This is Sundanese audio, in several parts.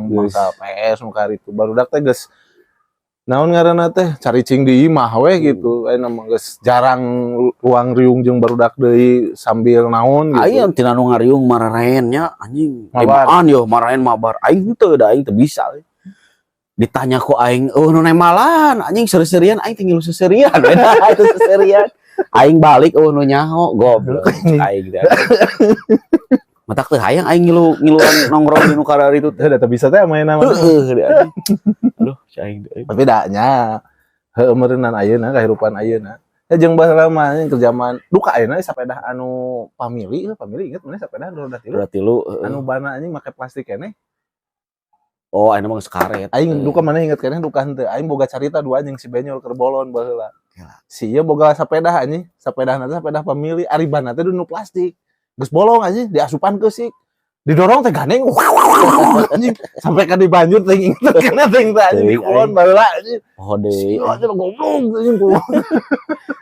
Mangka PS nu itu barudak teh geus naon ngaranna teh, caricing di imah we gitu. Ayeuna mah geus jarang ruang riung jeung barudak deui sambil naon gitu. Aing tina nu ngariung mararaen nya, anjing. Mabar. Limaan yo maraen mabar. Aing henteu da, aing teu bisa euy. Ditanya ku aing, "Oh, nu nemalan?" Anjing, seuri-seurian aing tinggal seserian. Beda itu seserian. Aing balik, oh, nu nyaho, goblok aing teh. Matak teu hayang aing ngilu ngiluan nongkrong di nu kararitu teh. Teu da, teu bisa teh main nama. Heeh, anjing. Aduh, si aing teh. Tapi da nya heueuh meureunnan ayeuna kahirupan ayeuna. Ya jeung baheula mah anjing keur zaman duka ayeuna sepeda anu family, family inget mana sepeda anu roda tilu? Roda tilu, heeh. Anu bana anjing make plastik keneh. Oh, ayeuna mah geus karet. Aing duka, mana inget keneh duka henteu? Aing boga carita dua anjing si Benyol keur bolon baheula. Gila. Si ieu boga sepeda anjing, sepedana teh sepeda family, ari bana teh nu plastik. Geus bolong anjing, diasupan keusik. Didorong teh gandeng anjing sampai ka di banjur teh, inget keneh teh anjing di Teuing, kulon aing. Baheula anjing. Oh deui. Si aja goblok anjing kulon.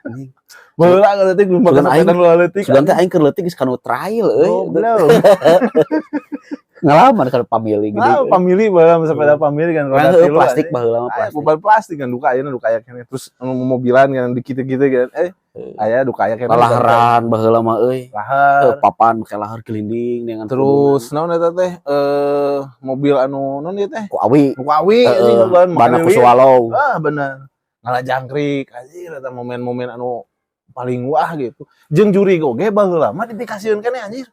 Anjing. Baheula leutik make Sugan sepeda nu leutik. Sugan teh aing keur leutik geus kanu trail euy. Goblok. Ngalaman kalau family gede. Nah, family baheula sepeda family kan Kan roda tilu, plastik anjing. baheula mah Aya plastik. bukan plastik kan duka ayeuna duka aya keneh. Terus anu mobilan kan dikitu-kitu kan. Eh, aya duka aya keneh. Lalaharan baheula mah euy. Lahar. Heuh, papan make lahar gelinding dengan Terus naon eta teh, mobil anu naon ieu teh? Ku awi. Nu awi anjing ban Bana ku swallow. Ah, bener. Ngalah jangkrik anjir eta momen-momen anu paling wah gitu. Jeung jurig oge baheula mah dipikasieun keneh anjir.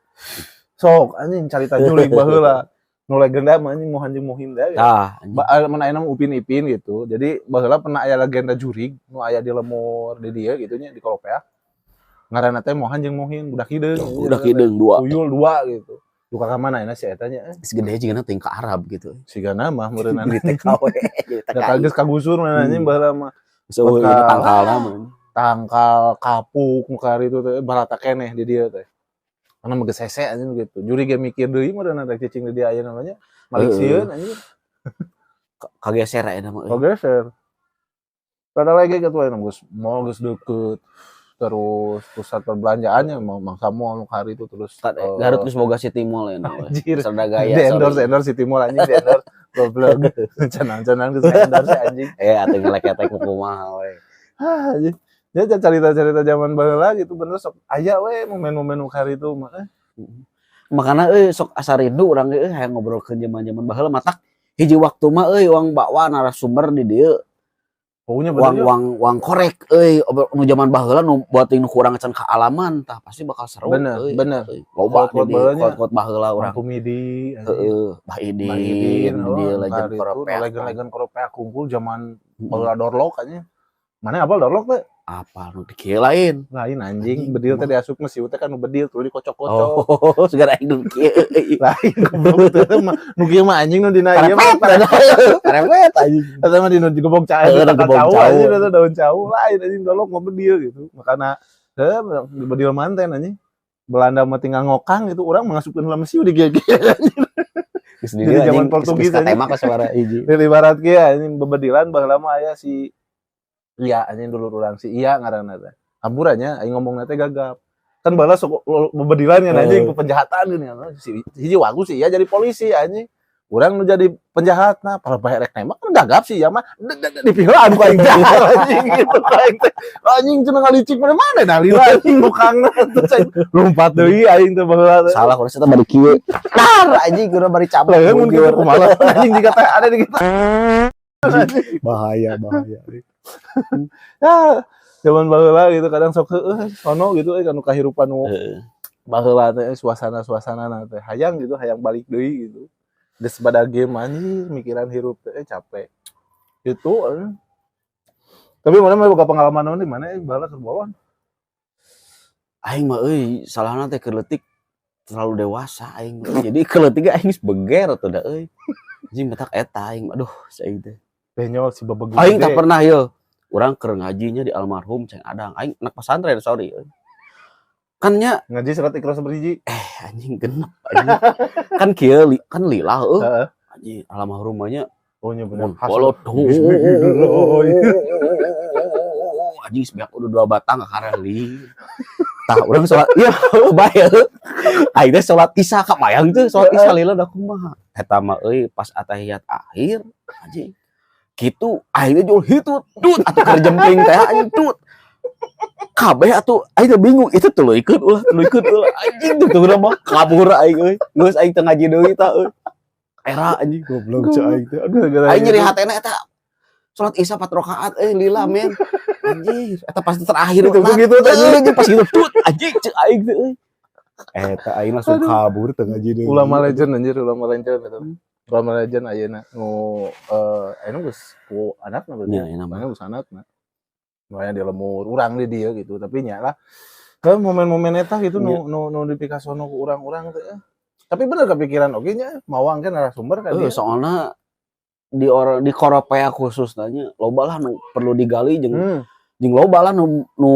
Sok anjing carita jurig baheula. Nu legenda mah anjing Mohan jeung Mohin teh. Tah, anjing. Ba mun ayeuna mah Upin Ipin gitu. Jadi baheula pernah aya legenda jurig nu aya di lemur di dieu gitu nya di Koropea. Ngaranna teh Mohan jeung Mohin, budak hideung. Udah hideung dua. Tuyul dua gitu. Duka ka mana ayeuna si eta nya? Geus gede jigana teuing ka Arab gitu. Sigana mah meureunana. Jadi TKW, jadi Da TKI. Geus kagusur mana anjing baheula mah. Geus eueuh Bakal- tangkalna mah. Tangkal kapuk nu itu teh barata keneh di dieu teh. Karena mah geus hese anjing gitu. Jurig ge mikir deui meureunna rek cicing di dieu aya namanya. Malik Heeh. sieun anjing. Kageser ayeuna mah euy. Kageser. Pada lagi gitu aya geus mall geus deket. Terus pusat perbelanjaannya mau mangsa mall nu hari itu terus Garut geus boga City Mall ya we. Anjir. Serda gaya. Di endorse Sorry. Endorse City Mall anjing, di endorse goblok. Cenang-cenang geus endorse anjing. Eh, atuh ngeleketek kumaha we. Ah, anjing. Ya cerita-cerita zaman baheula gitu bener sok aya we momen-momen nu hari itu mah. Eh. Makana euy sok asa rindu urang ge euy hayang ngobrolkeun zaman-zaman baheula, matak hiji waktu mah euy urang bawa narasumber di dieu. Pokoknya wang bener ya. Wang wang korek euy, nu zaman baheula nu buat nu kurang can kaalaman tah pasti bakal seru Bener, euy. Bener. Euy, loba Quote-quote di baheulanya. Quote-quote baheula urang. Lampu midi anjing. Heeh, Bah Idin, Bah Idin, di dieu oh, legend hari itu, Koropea. Legend-legend Koropea kumpul zaman baheula dorlok aja. Mana apal dorlok teh? Apa nu dikieu lain? Lain anjing, Anjing, bedil teh diasup mah sieu teh kan nu bedil tuh dikocok-kocok. Oh, segala aing nu kieu euy. Lain goblok teh mah nu kieu mah anjing nu dina ieu mah. Karepet, karepet anjing. Eta mah dina digebok cau, Heeh, eta gebog cau cau. Anjing eta daun cau lain anjing, dorlok mah bedil gitu. Makana heuh bedil manten anjing. Belanda mah tinggal ngokang gitu, urang mengasupkeun heula mesiu di kieu. Geus Jadi di dieu zaman anjing, geus Portugis, geus katema ka suara hiji. Di ibarat kieu anjing bebedilan baheula mah aya si Iya anjing dulur urang si Iya ngaranna teh. Hampurannya aing ngomongna teh gagap. Kan baheula sok bebedilan kan anjing penjahatan gini. Si hiji waktu si Iya jadi polisi anjing. Urang nu jadi penjahat nah para bae rek nembak kan gagap sih ya mah dipilaan ku aing jahat anjing gitu ku aing teh. Anjing cenah ngalicik mana mana nah lila anjing tukangna terus aing lompat deui aing teh baheula teh. Salah urang eta bari kieu. Dar anjing urang bari cabut. Lah mun kitu kumaha anjing jika teh ada di kita. Bahaya, bahaya. Ya, zaman baheula gitu kadang sok heueuh sono gitu euy kanu kahirupan nu Heeh. baheula teh suasana-suasana teh hayang gitu, hayang balik deui gitu. Geus pada game anjir mikiran hirup teh capek. Gitu eh. Tapi mana mah boga pengalaman naon di mana baheula keur bolon? Aing mah euy salahna teh keur leutik terlalu dewasa aing mah. Jadi keur leutik aing geus beger atuh da euy. Anjing matak eta aing aduh aing teh. Benyol si babegu. Aing tak pernah ye. Urang keur ngajinya di almarhum Ceng Adang. Aing anak pesantren, sorry euy. Kan nya Ngaji surat Ikhlas berhiji. Eh anjing genep anjing. Kan kieu kan lila heueuh. Heeh. Anjing almarhum mah nya. Oh nya bener. Mun kolot. Anjing sebanyak udah dua batang kareli. Tah urang salat ieu bae. Aing teh salat Isya kabayang teu salat Isya lila da kumaha. Eta mah euy pas atahiyat akhir anjing. Kitu aing teh jol hitut tut atuh keur jempling teh anjing tut. Kabeh atuh aing teh bingung itu tuluykeun ulah anjing tuh urang mah kabur aing euy. Geus aing teu ngaji deui tah euy. Era anjing goblok cek aing teh. Aduh, Gara-gara aing nyeri gitu. hatena eta salat Isya 4 rakaat euy lila men. Anjir, eta pasti terakhir Gitu, gitu, teh. Anjing pas gitu tut anjing cek aing teh euy. Eta aing langsung Aduh. Kabur teu ngaji deui. Ulama legend anjir, ulama legend eta. Ulama legend ayeuna nu ayeuna geus ku anakna berarti. Nya, ayeuna mah. Ayeuna geus anakna. Lumayan di lemur urang di dieu gitu, tapi nya lah ke momen-momen eta gitu nu nu nu dipikasono ku urang-urang teh. Tapi bener kepikiran oge nya mawang kan narasumber kan Eh, dia. Soalna di orang di Koropea khusus nanya loba lah nu perlu digali jeung jeung loba lah nu nu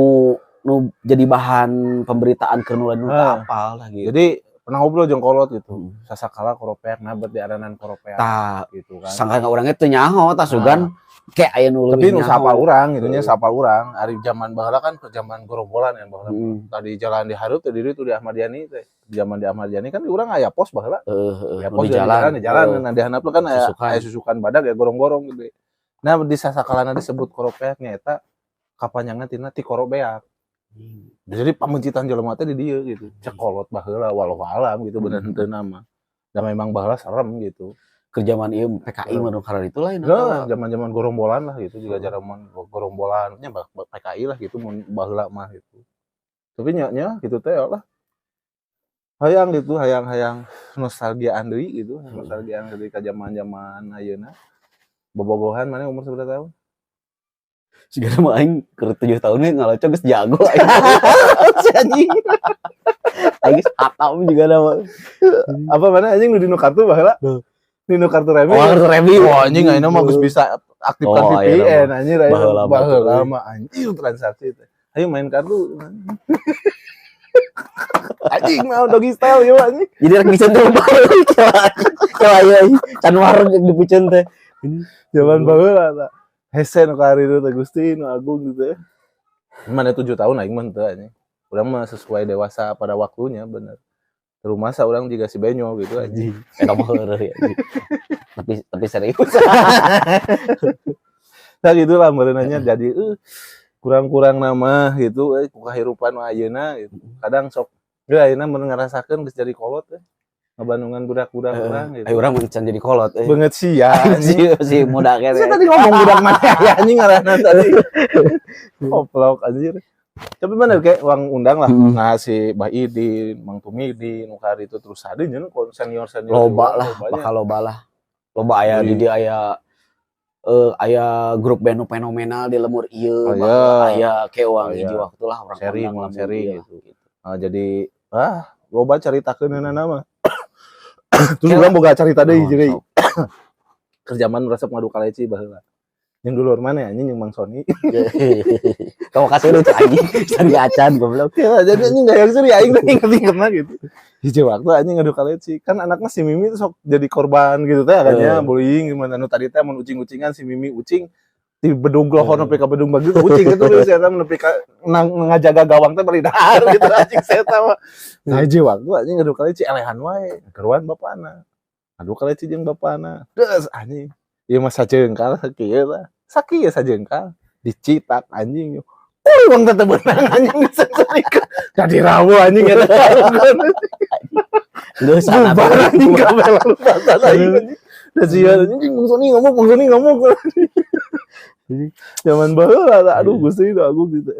nu jadi bahan pemberitaan keur nu lain nu teu apal lah gitu. Jadi pernah ngobrol jeung kolot gitu. Sasakala Koropeak nah berarti diaranan Koropeak Tah gitu kan. Sangka urangnya teu nyaho tah sugan kayak aya nu Tapi leuwih nu nyaho. sapal urang gitu nya sapal urang. Ari zaman baheula kan ke zaman gerombolan yang baheula. Tadi jalan di hareup teh diri tuh di Ahmad Yani teh. Zaman di Ahmad Yani kan di urang aya pos baheula. Heeh, Ya nu pos di jalan. Di jalan, nah di handap kan aya Susukan. Aya susukan badak ya gorong-gorong gede. Nah di sasakalana disebut Koropeak nya eta kapanjangan tina ti korobeak. Jadi pamencitan jelema teh di dieu gitu. Cek kolot baheula walau alam gitu bener henteu nama. Dan memang baheula serem gitu. Ke zaman ieu PKI mah nu karena itu lain. Nah, zaman-zaman gerombolan lah gitu juga zaman gerombolan nya PKI lah gitu mun baheula mah gitu. Tapi nya nya gitu teh lah. Hayang gitu, hayang-hayang nostalgiaan deui gitu, nostalgiaan deui ka zaman-zaman ayeuna. Bobogohan mana umur seberapa tahun? Sigana mah aing keur 7 tahun we ngalocok geus jago aing. Si anjing. Aing geus hatam juga nama. Apa mana anjing nu dinu kartu baheula? Dinu kartu remi. Oh, kartu remi. Wah anjing ayeuna mah geus bisa aktifkan Oh, ayeuna VPN anjir ayeuna Baheula mah baheula tuh. Mah anjir transaksi teh. Ayo main kartu. Anjing mau doggy style yo anjing. Jadi rek miceun teh baru. Coba ayo can warung dipiceun teh. Zaman baheula tah. Hese nu kamari itu teh Gusti nu agung gitu ya. Mana 7 tahun aing mah henteu anjing. Urang mah sesuai dewasa pada waktunya bener. Rumah sa urang juga si Benyo gitu anjing. Eta mah heureuh ya. Tapi serius. Nah gitulah merenanya jadi kurang-kurang nama gitu ku kahirupan nu ayeuna gitu. Kadang sok ge ayeuna mun ngarasakeun geus jadi kolot ngabandungan budak-budak urang gitu. Ayo urang mah can jadi kolot euy. Beungeut sia anjing. Si si muda Saya kene. Tadi ngomong budak mana ya anjing ngaranna tadi. Goblok anjir. Tapi bener kayak uang undang lah. Nah si Bah Idin, Mang Tumidin, nu itu terus ada nyeun senior-senior Loba juga, lah, lobanya. Bakal loba lah. Loba aya di Di- dia aya aya grup band nu fenomenal di lemur ieu, Oh, bakal iya. aya ke uang Oh, iya. hiji waktu lah urang Sharing, undang lamun sharing ieu gitu. lah, gitu. Ah, jadi loba caritakeun nama. Terus urang boga carita deui Oh, jadi sok. Keur zaman resep ngadu kaleci baheula. Yang dulur mana anjing jeung Mang Sony. Kamu kasih lu anjing, sari acan goblok. Ya, jadi anjing gak yang seri aing teh inget-ingetna gitu. Hiji waktu anjing ngadu kaleci. Kan anaknya si Mimi tuh sok jadi korban gitu teh kan ya, bullying gimana nu tadi teh mun ucing-ucingan si Mimi ucing di bedung lohor nepi ka bedung bagus ucing gitu terus saya nepi ka nang ngajaga gawang teh bari dahar gitu anjing saya mah. Nah hiji waktu anjing ngadu kaleci elehan wae, keruan bapana. Ngadu kaleci jeung bapana. Geus anjing. Ieu mah sajengkal sakieu tah. Sakieu sajengkal dicitak anjing. Kuy wong teh teu beunang anjing diseserikeun. Jadi rawo anjing eta. Geus sana Bubar anjing kabeh lalu aing anjing. Da sia anjing Bang Sony ngomong, Bang Sony ngomong. Zaman baheula tah, aduh Gusti itu aku gitu.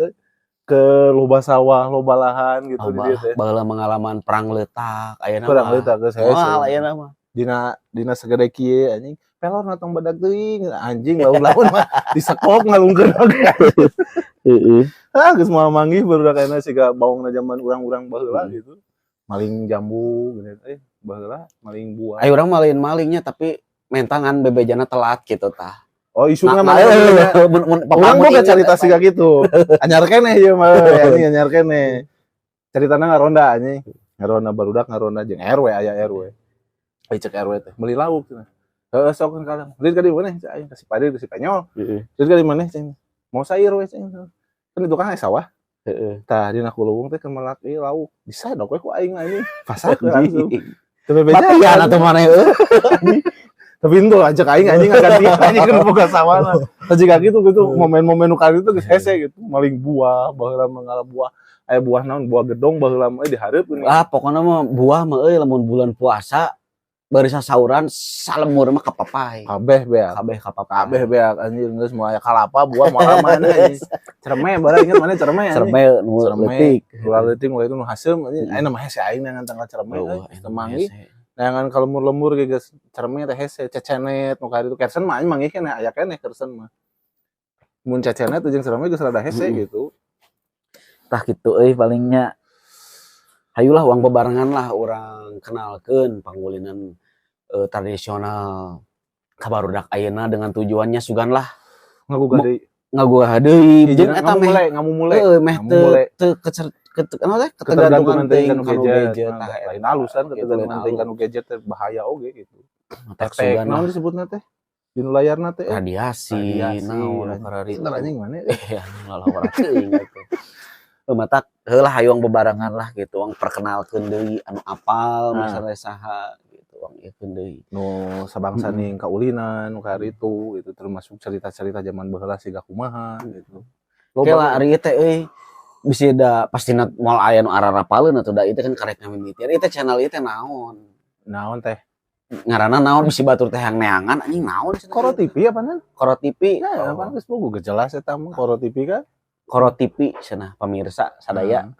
Ke loba sawah, loba lahan gitu di dieu teh. Baheula pengalaman perang letak ayeuna Perang mah. letak geus hese. Moal ayeuna mah. Dina dina segede kieu anjing. Pelor na tong badag teuing anjing laun-laun mah disekop ngalungkeun oge. Heeh. Ah geus moal manggih barudak ayeuna siga baongna zaman urang-urang baheula gitu. Maling jambu gitu baheula maling buah. Ayo urang malin malingnya tapi mentangan bebejana telat gitu tah. Oh isuna Nah, mah nah, mun mun urang mun boga inget carita eta. siga gitu. Anyar keneh ieu mah anjing anyar keneh. Caritana ngaronda anjing. Ngaronda barudak ngaronda jeung RW aya RW. Ai cek RW teh meuli lauk cenah. Heeh sok kan kadang. Beli ka di maneh cek aing kasih padir kasih penyol. Heeh. Beli ka di maneh cek. Mau sayur we cek. Kan di tukang aya sawah. Tah, dina kuluwung teh keur melak ieu lauk. Disadok we ku aing anjing. Pasak we langsung. Teu bebeja. Matian atuh maneh euy. Tapi itu ajak aing anjing ngaganti anjing kan boga sawana. Tah, jiga gitu gitu momen-momen nu kali itu geus hese gitu. Maling buah, baheula mah buah. Aya buah naon? Buah gedong baheula mah dihareup geuning. Ah, pokoknya mah buah mah euy, lamun bulan puasa bari sasauran salembur mah kapapai. Kabeh beak. Kabeh kapapai. Kabeh beak anjing, geus moal aya kalapa, buah moal mana anjing. Cerme bara, inget mana cerme anjing. Cerme nu Cerme. Leutik. Ulah leutik, mulai itu nu haseum anjing. Ayeuna mah hese aing neangan tangkal cerme euy. Teu manggih. Neangan ka lembur-lembur ge geus cerme teh hese, cecenet nu ka ditu kersen mah aing manggih keneh, aya keneh kersen mah. Mun cecenet jeung cerme geus rada hese gitu. Tah, kitu euy palingnya. Hayulah urang bebarengan lah, urang kenalkeun pangulinan tradisional ka barudak ayeuna dengan tujuannya sugan lah Ngagugah deui. Ngagugah deui jeung eta meh Ngamumule, ngamumule. Heueuh, meh teu Ngamumule. Teu kecer naon teh, ketergantungan ketergantungan teuing teuing kanu kanu gadget. gadget. Nah, Tah, lain halus kan gitu, ketergantungan lain teuing halus. Kanu gadget teh bahaya oge gitu. Matak Efek sugan naon lah. Disebutna teh? Dinu layarna teh Radiasi, radiasi, naon anjing. Kararitu. Pinter anjing mana? Eh, anjing lalawara teuing atuh. Heuh, matak heulah hayang bebarengan lah gitu, urang perkenalkeun deui anu apal Nah. misalnya saha gitu, urang ieukeun deui. Nu sabangsa ning kaulinan nu karitu gitu, termasuk cerita-cerita zaman baheula siga kumaha gitu. Oke lah, ari ieu teh euy bisi da pastina moal aya nu ararapaleun atuh, da ieu teh kan karek ngamimitian. Ieu teh channel ieu teh naon? Naon teh? Ngaranna naon, bisi batur teh yang neangan anjing naon cenah Koro ieu? TV apa nan? Koro TV. Ya, Oh. apa geus bogo jelas eta mah Koro TV kan. Koro TV cenah, pemirsa sadaya.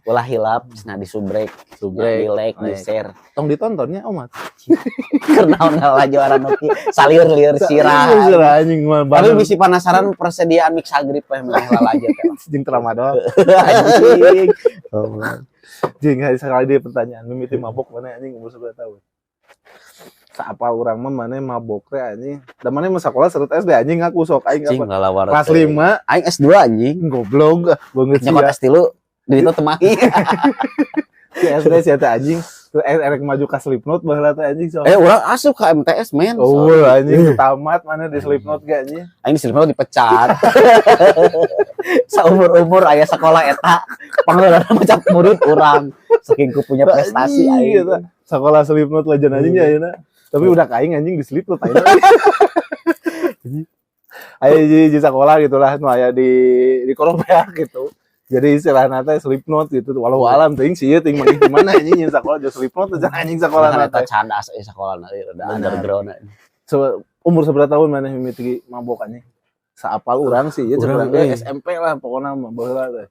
Ulah hilap cenah di subrek, Subrek, di like, di like. Share. Tong ditontonnya omat. Keur naon lalajo nuki salieur-lieur sirah. Sirah anjing mah. Tapi bisi penasaran persediaan Mixagrip teh meh lalajo teh. Jeung tramadol. Anjing. Jeung sekali dia pertanyaan mimiti mabok mana anjing, umur 11 tahun. Saapa urang mah mana mabok teh anjing. Da mana mah sekolah serut SD anjing, ngaku sok aing Anjing apa? lalawara. Kelas Teh. 5. Aing S2 anjing. Goblok banget sih Nyokot ya. S3 di itu temahi. Si SD si eta anjing. Terus erek maju ka Slipknot baheula teh anjing sok. Eh, urang asup ke MTS, men. Oh, anjing tamat mana di Slipknot ge anjing. Aing di Slipknot dipecat. Saumur-umur aya sekolah eta panggeulana macam murid urang. Saking ku punya prestasi Anjing, aing. gitu. Sekolah Slipknot legend anjing ya ayeuna. Tapi udah kaing anjing di Slipknot ayeuna. Aya di sekolah gitu lah nu aya di Koropeak gitu. Jadi istilahna teh Slipknot gitu. Walau alam teuing sih teuing manggih di mana anjing yang sekolah jeung Slipknot aja anjing sekolah Kan eta teh. Cadas euy sekolah euy rada Benar. underground. Umur seberapa tahun mana mimiti mabok anjing? Saapal urang sih ya, Urang, urang ge euy. SMP lah pokoknya mah baheula teh.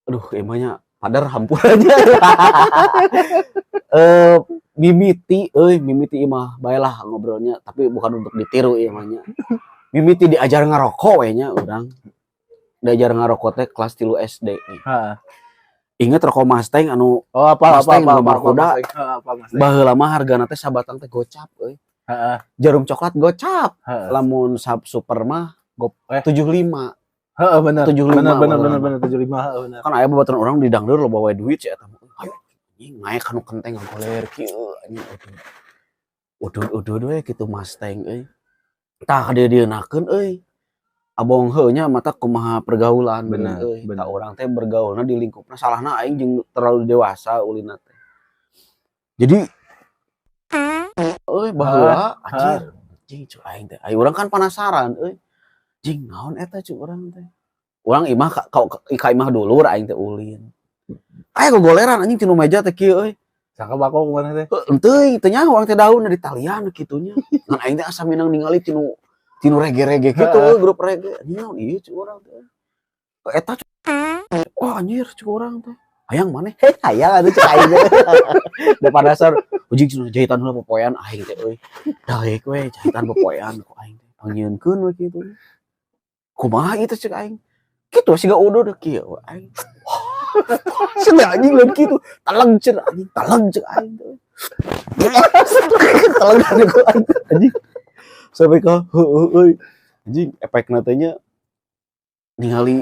Aduh, emangnya padar hampur aja. Mimiti euy, mimiti mah baelah ngobrolnya, tapi bukan untuk ditiru ieu mah nya. Mimiti diajar ngarokok we nya urang. Diajar ngarokok teh kelas 3 SD. Heeh. Ingat rokok Mustang anu Oh, apa apa Mustang apa anu apa Barkuda. apa Mustang. Baheula mah hargana teh sabatang teh gocap euy. Jarum coklat gocap. Lamun sab super mah Gop eh 75. Heeh, bener. 75 Bener bener baheula bener mah. bener 75, heeh bener. Kan aya babaturan urang di dangdeur loba wae duit si eta mah. Ayo anjing naik kanu kenteng ngagoler kieu anjing. Udud udud we kitu Mustang euy. Tah, dieu-dieunakeun euy. Abong heuh nya mata kumaha pergaulan euy. Tah, urang teh bergaulna di lingkupna salahna aing jeung terlalu dewasa ulina teh. Jadi euy baheula anjir. Anjing cuk aing teh. Ai urang kan penasaran euy. Jing naon eta cuk urang teh. Urang imah ka imah dulur aing teh ulin. Aya gogoleran anjing tinu meja teh kieu euy. Sangka bako kumaha teh? Heuh, henteu, teu nyaho urang teh daun di talian kitunya. Ngan aing teh asa minang ningali tinu tinu reggae-reggae gitu euy, grup reggae. Anjing naon ieu cuk urang teh. Eta cuk. Wah anjir cuk urang teh. Hayang maneh? Heh, hayang atuh cek aing teh. Da pada dasar ujing cenah jahitan heula popoean aing teh euy. Daek we jahitan popoean ku aing teh. Pangnyieunkeun we kitu. Kumaha ieu teh cek aing. Kitu siga udud kieu we aing. Cenah anjing lain kitu. Talang cenah anjing, talang cek aing teh. Talang ku aing anjing. Sampai ka heueuh euy. Anjing efekna teh nya ningali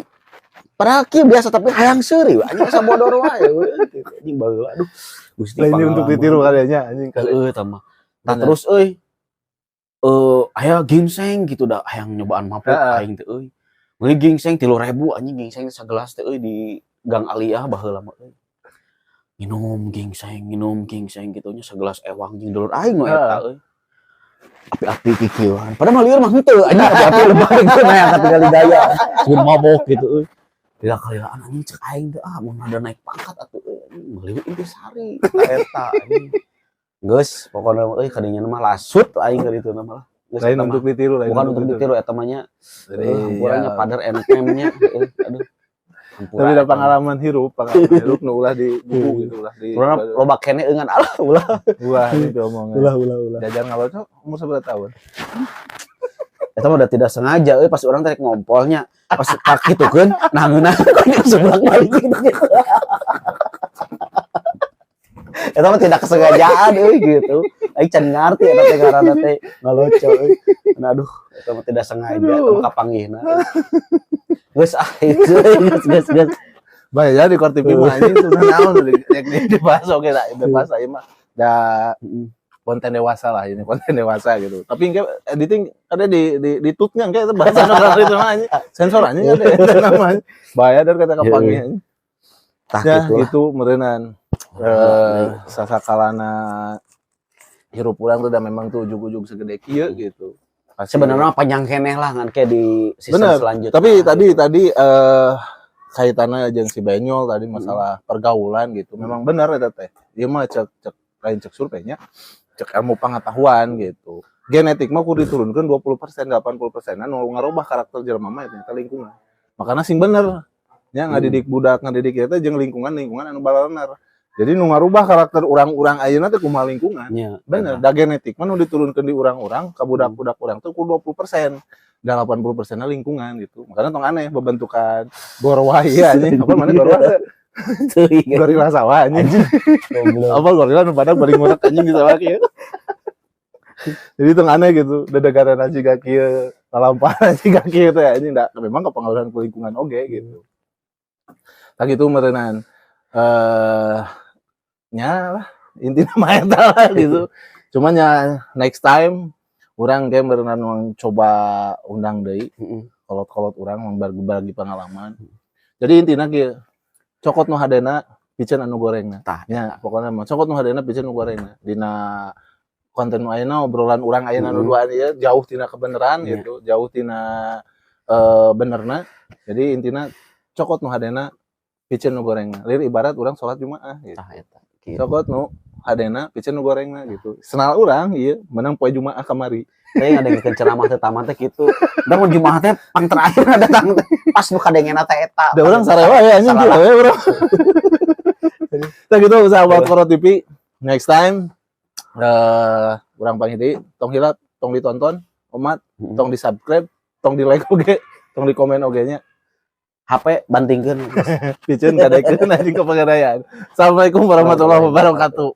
padahal kieu biasa tapi hayang seuri we anjing, asa bodor wae we. Anjing baheula aduh. Gusti Lah, ini untuk ditiru kaliannya anjing kali. Heeh, tah mah. Tah, Bener. terus euy. Aya ginseng gitu da hayang nyobaan mabok aing teh euy. Meuli gingseng 3.000 anjing, gingseng sagelas teh euy di Gang Aliyah baheula mah euy. Minum gingseng, minum gingseng gitu nya, sagelas ewang jeung dulur aing nu eta euy. Api-api kikieuan. Padahal mah lieur mah henteu anjing, api-api lebay gitu nah katingali gaya. Sieun mabok gitu euy. Lila kalilaan anjing, cek aing teh, ah, mun rada naik pangkat atuh euy anjing meuli Intisari eta anjing. Geus pokona euy kadinya mah lasut aing ka ditu mah lah. Geus Lain eta mah. Untuk ditiru, lain. Bukan untuk ditiru eta mah nya. Jadi, Hampura nya ya. Pader enak nya euy, aduh. Hampura Tapi ada eta mah. Pengalaman hirup nu ulah di buku gitu, ulah di Urang loba keneh eungan, alah ulah. Ulah itu omongan. Ulah ulah ulah. Jajan ngalocok umur seberapa tahun? Eta mah udah tidak sengaja euy, pas urang tarik ngompolnya pas pak gitu kan, nah ngeunah kok sebelah balik gitu. Eta mah tidak kesengajaan euy gitu. Aing can ngarti eta teh ngaranna teh ngaloco euy. Nah, aduh, eta mah tidak sengaja, eta mah kapanggihna. Geus ah itu, geus geus geus. Bae ya di Kor TV mah anjing susah naon di dibahas oke lah, bebas lah mah. Da konten dewasa lah, ini konten dewasa gitu. Tapi engke editing ada di tutnya engke itu bahasa itu mah anjing. Sensor anjing ada eta namanya. Bahaya dari kata kapanggih anjing. Tah Ya gitu lah. gitu meureunan. Sasakalana hirup urang tuh udah memang tuh ujug-ujug segede kieu gitu. Pasti. Sebenarnya mah panjang keneh lah ngan ke di season Bener. Selanjutnya. Tapi tadi tadi kaitannya jeung si Benyol tadi masalah pergaulan gitu. Memang benar eta teh. Ieu mah cek cek lain cek surveinya, cek ilmu pengetahuan gitu. Genetik mah kudu diturunkan 20%, 80% nu ngarubah karakter jelema mah ternyata lingkungan. Makanya sing bener nya ngadidik budak, ngadidik eta jeung lingkungan lingkungan anu balarenar. Jadi nu ngarubah karakter urang-urang ayeuna teh kumaha lingkungan. Bener, da genetik mah nu diturunkeun di urang-urang ka budak-budak urang tuh ku 20%. Dan 80% lingkungan gitu. Makanya tong aneh bebentukan gorwah ieu anjing. Apa mana gorwah teh? Teuing. Gorila sawah anjing. Goblok. Apa gorila nu badak bari ngurek anjing di sawah kieu. Jadi tong aneh gitu, dedegaran jiga kieu, lalampahan jiga kieu teh anjing, da memang kepengaruhan ku lingkungan oge gitu. Tah gitu meureunan. Nya lah intinya mah eta lah gitu. Cuman ya next time urang kayak meureunan coba undang deui kolot-kolot urang bagi pengalaman. Jadi intinya kieu, cokot nu hadena piceun anu gorengna. Tah. Ya, pokoknya mah cokot nu hadena piceun nu gorengna. Dina konten nu ayeuna, obrolan urang ayeuna nu duaan ieu jauh tina kebenaran gitu, jauh tina benerna. Jadi intina cokot nu hadena piceun nu gorengna. Lir ibarat urang sholat Jumaah gitu. Tah eta. Gitu. Cokot nu hadena piceun nu gorengna gitu. Senal urang ieu menang poe Jumaah kamari. Teh ngadengekeun ceramah teh taman teh kitu. Da mun Jumaah teh pang terakhir datang teh pas nu kadengena teh eta. Da urang sarewa ya anjing Salah. Gitu we urang. Tah gitu sahabat Koro TV, next time urang panggil deui, tong hilap, tong ditonton, omat, tong di subscribe, tong di like oge, tong di komen oge nya. HP bantingkeun. Piceun kadekeun anjing kepengadayaan. Assalamualaikum warahmatullahi wabarakatuh.